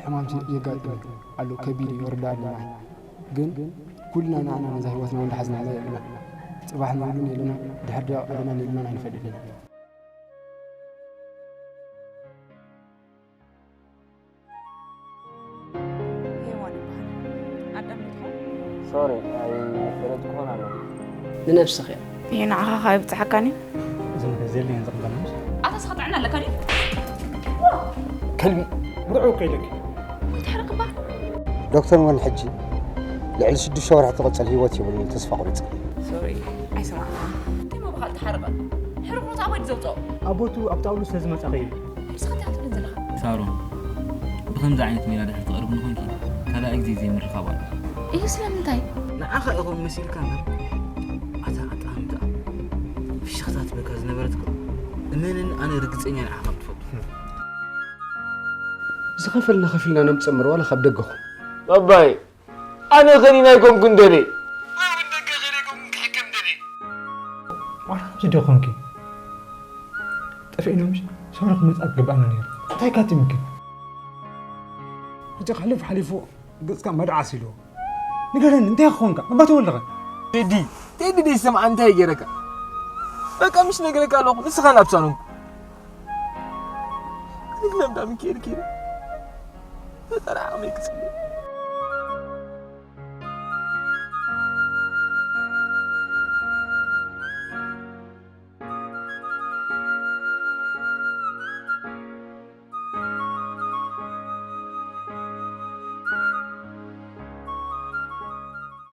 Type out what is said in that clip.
ሕማም የጋጥም ኣሎ፣ ከቢድ እዩ፣ ይወርዳ ኣለና። ግን ኩልና ንዓና ነዛ ህይወትና እንዳሓዝናላ የብልና። ጽባሕ ንብሉን የለና፣ ድሕር ደቂቕ ኣለና የብልናን ኣይንፈልጥን። ሄዋን ይበሃል። ኣዳም ዶ ትኾን? ሶሪ ኣይፈለጥኩዎን ኣለኹ። ንነብስኺ እያ። ይሄ ንዓኻ ኸኣ ይብጽሓካን እዩ። እዞም ከዚ የለየን ዝቕበላ ምስ ኣታ ስኻ ጥዕና ኣለካ ድዩ? ከልቢ ርዑ ከይለኪ ወይትሕረቕ እባ። ዶክተር መን ሕጂ ልዕሊ ሽዱሽተ ወርሒ ትቕጽል ህይወት የብሉን፣ ተስፋ ቁርጽ። ሶሪ ኣይሰማዕካ። እንታይ ምባኻል ተሓርቐ? ሕርቑ ሞት ኣባይ ድዘውፅኦ። ኣቦቱ ኣብ ጣውሉ ስለ ዝመጻ ኸይዱ። ንስኻ እንታይ ክትብልን ዘለኻ? ሳሮን፣ ብኸምዚ ዓይነት ሜላ ድሕር ትቐርብኒ ኾንኪ ካልኣይ ግዜ ዘይምርኻብ ኣሎ። እዩ ስለምንታይ? ንዓኻ ኢኹም መሲልካ እምበር ኣታ ኣጣምታ ፍሽኽታ ትበካ ዝነበረት እኮ እመንን ኣነ ርግጸኛ ንዓኻ ትፈቱ። ዝኸፈልና ከፊልና ነምጽእ እምበር ዋላ ካብ ደገኹም ባባይ ኣነ ኸኒና ኣይኮንኩን ደልየ ዋላ ከምዚ ዶ ኾንኪ ጠፊእና ምሽ ሰውራ ክመጽእ ኣትገብኣና ነይሩ እንታይ ካቲምኪ ሕጂ ሓሊፉ ሓሊፉ ገጽካ መድዓስ ኢልዎ ንገረኒ እንታይ ክኾንካ እባ ተወለኸ ቴዲ ቴዲ ደይሰምዓ እንታይ ገይረካ በቃ ምሽ ነገረካ ኣለኹ ንስኻ ናብ ሳሎን ንግለምዳ ሚካኤል ኪሩ ፈጠራ ዓቕመይ ክጽልእ